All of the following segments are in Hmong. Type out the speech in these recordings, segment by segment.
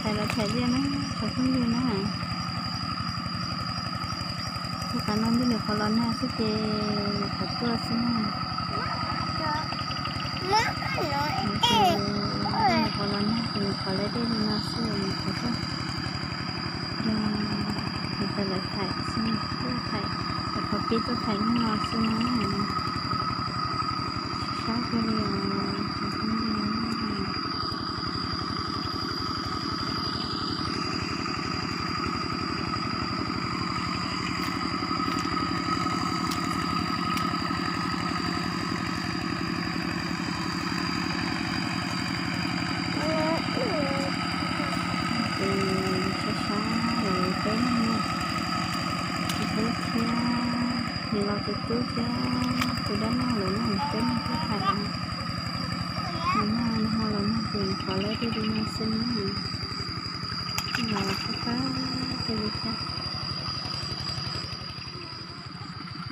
Thaim los thaim liaj na, thaum phooj ywg na. Thaum qab no ntuj nws qhuav los nag xwb ces nws qhuav tuaj xwb na. Ntuj nws qhuav los nag ces nws qhuav lawv dej li no xwb nws qhuav tuaj. Yog nws tawm lawv thaim xwb, tuaj thaim, qhuav pib tuaj thaim hnub no xwb na. Sab kawg li os. Ces sab sab lawv peb leeg na, tus tub thiab, nws los tus tub thiab tus dab laug lawv na, peb leeg tuaj thaim no. Nag hmo los nag ces qhuav lawv dej li no xwb na. Los sab sab kawg li thiab.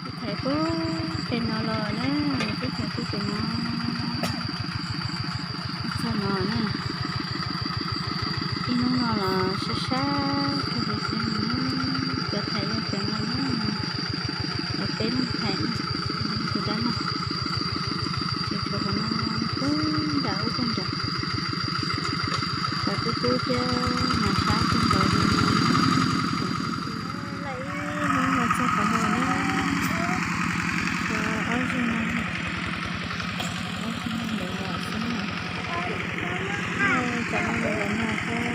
Twb thaim puag pem no los na, twb thaim puag pem no txog no na. Ib hnub no los sab sab kawg li thiab, cov thaim yog cov no na, lawv peb leeg thaim na, tus dab laug. Ces tshuav qhov no puag nram ub puag nram, cov kub kub thiab mas sab kawg nkaus li no. Lawm ib hnub no txog qhov no na, tshuav ob zeg no, ob zeg no ntawd los xwb na. Tam no los nag thiab.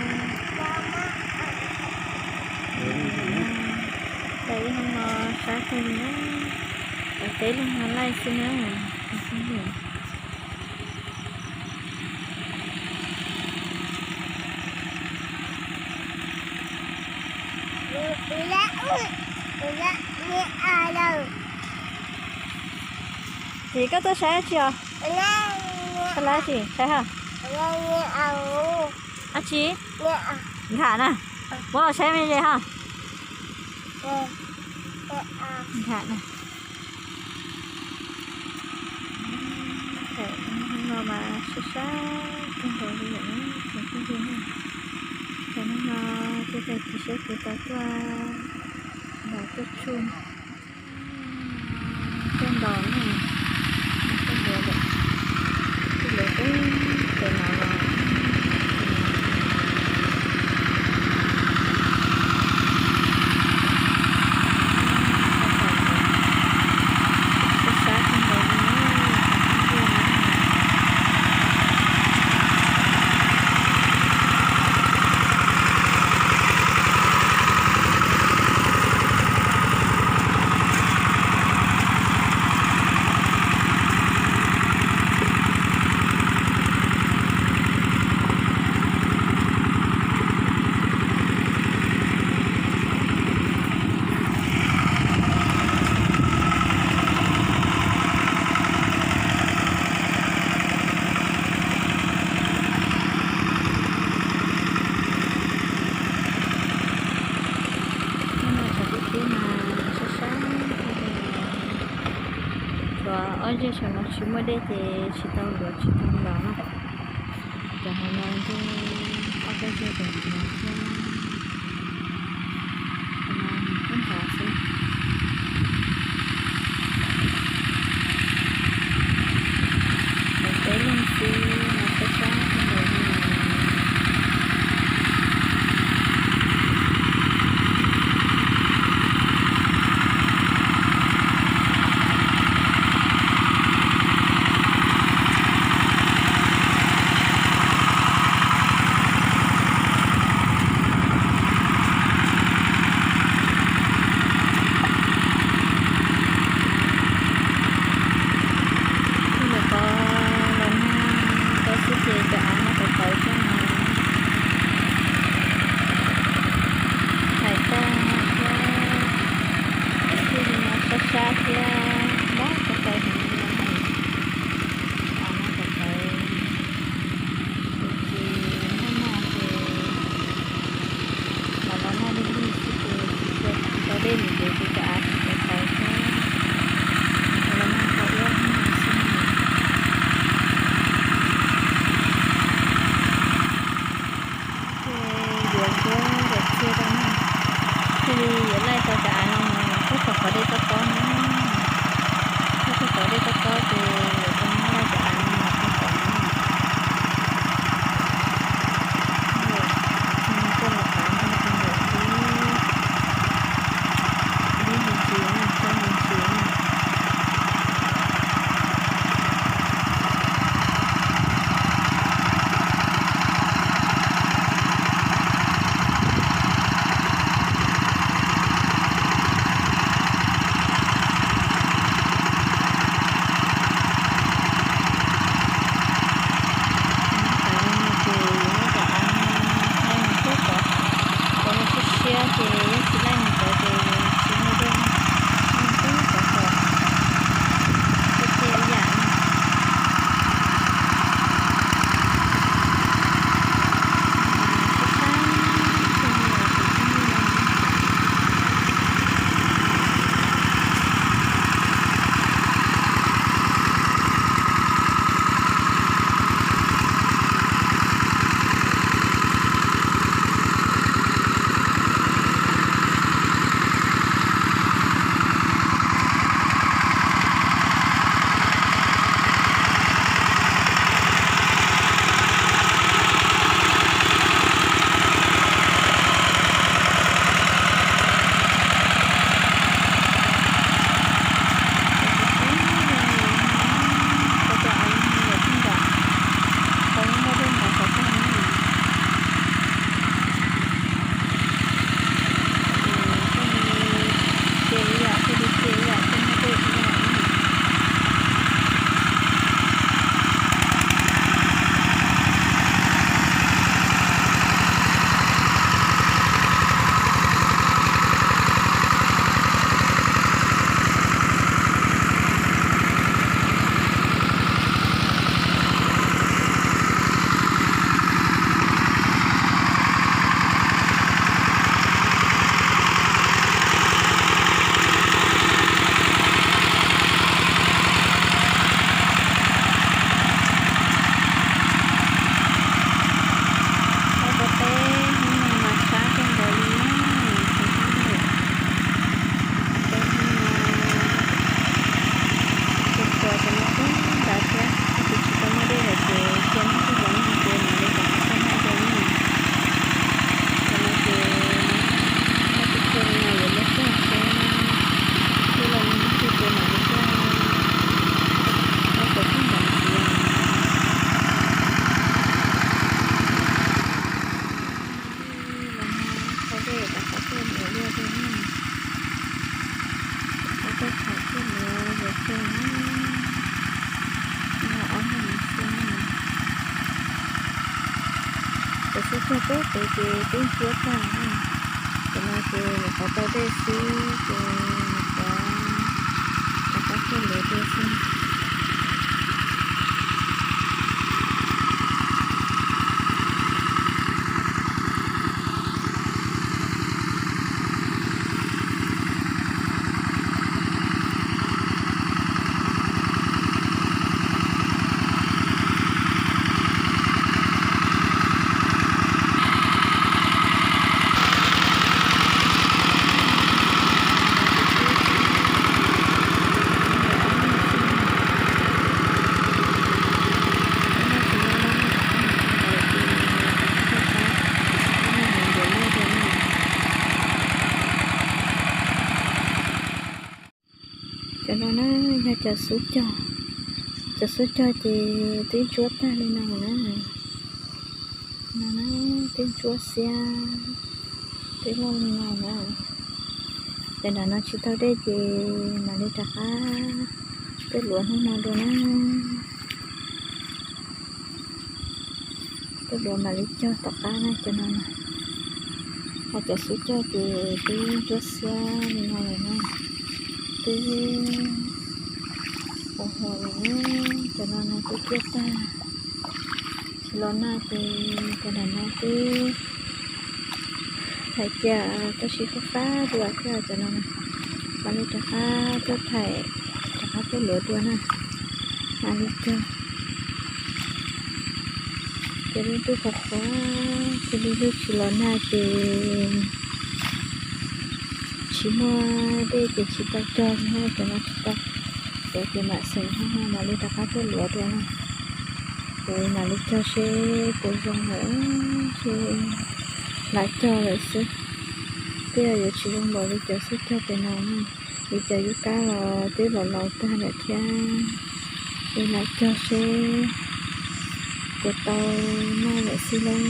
Lawm ib hnub no sab kawg li na, lawv peb leeg no laij xwb na. Txiv, koj tuaj saib dab tsi os? Koj lawv dab tsi saib ha? Dab tsi? Nkham na. Muab los saib me ze ha. Nkham na. Tam no mas sab sab kawg nkaus li lawm na, tsoom phooj ywg na. Tam no tuaj tag kis seb puas tau tuaj ntaus tuaj tsuj, tuaj ntaus na, tuaj ntaus lawm, tuaj lawv peb pem no los. Sab sab kawg nkaus li na, tsoom phooj ywg na. Hnub no cov kub kub mas sab sab kawg li. Tshuav ob zeg saum no tsis muaj dej ces tsis tau luav tsis tau ntaus na. Cov hauv no ntuj, ob peb zeg tom no thiab. Qhov no nws kub nthav xwb. Lawv peb leeg xwb mas sab sab kawg nkaus li. Ntuj nws qhuav los nag tau xwb ces cov av no tawv tawv thiab no. Thaim tag thiab, kuj li no sab sab thiab, mob ko taw heev li no. Av no tawv tawv, ces muaj nag ces los los nag lig lig xwb ces tsis tau dej mus ces cov av tsis tawv tawv thiab. Los los nag tau ib ob hnub no xwb. Xub cog peb pem ces twb ntsuab tag na. Cov no ces nyuam qhuav tau dej xwb ces nyuam qhuav rov qab tuaj luav dua xwb. Cov no na yog cov xub cog. Cov xub cog ces twb ntsuab tag li no na. No na, twb ntsuab xiab, twb loj li no na. Ces nram no tsis tau dej ces mam li rov qab tuaj luav hnub no dua na. Tuaj luav mam li cog tom qab na cov no. Ho cov xub cog ces twb ntsuab xiab li no lawm na. Twb ua hua lawm na, cov no no twb ciaj tag. Tsis los nag ces cov nram no twb thaiv cia tab sis fab fab dua thiab cov no. Mam li rov qab tuaj thaiv, rov qab tuaj luav dua na. Mam li cog. Ces lub ntuj qhuav qhuav, cia li lub tsis los nag ces tsis muaj dej ces tsis tau cog li na, cov no tsis tau. Cov ces mam xeem hab mam li rov qab tuaj luav dua na. Ces mam li cog seb puas zoo lawm, seb lam cog lawm xwb. Twb yog yuav tsis zoo npaum li cov xub cog pem no na, vim cov yub kab los twb los laus tag lawm thiab. Ces lam cog seb puas tau noj lawm xwb lauj.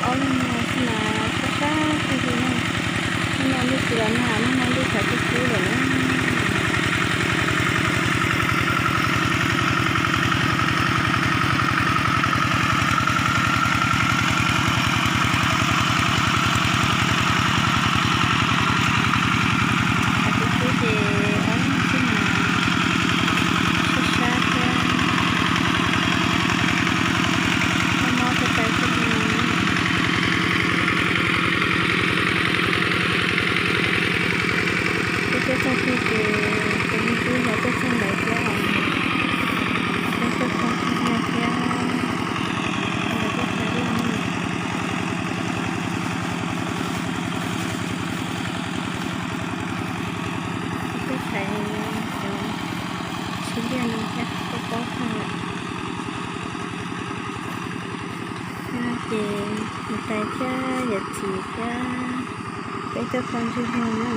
Ob leeg no xwb mas sab sab kawg li na. Hnub no ntuj tsis los nag, hnub no ntuj tshav kub kub lawm na. Tshav kub kub ces ob leeg xwb mas sab sab thiab, mob mob txhais tes xwb li. Peb tuaj txog twg ces tus me tub los tuaj txog ntawd thiab os. Peb tuaj txog twg thiab, los tuaj txog li. Peb tuaj thaiv cov tsheb liaj no thiab, tuaj paub tag lawm. Ces niam tais thiab yawm txiv thiab peb tuaj txog ntsej muag na.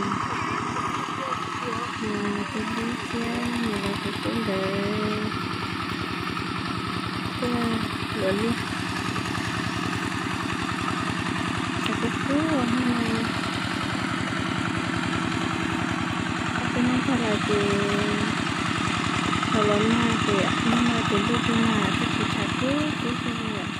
Tus hlub thiab niam lawv tus hlub ntawd tuaj luav liaj. Tshav kub kub hnub no, ob peb hnub tag los ces los los nag ces hnub no ces ntuj twb nag thiab ces tshav kub kub kawg li lawm.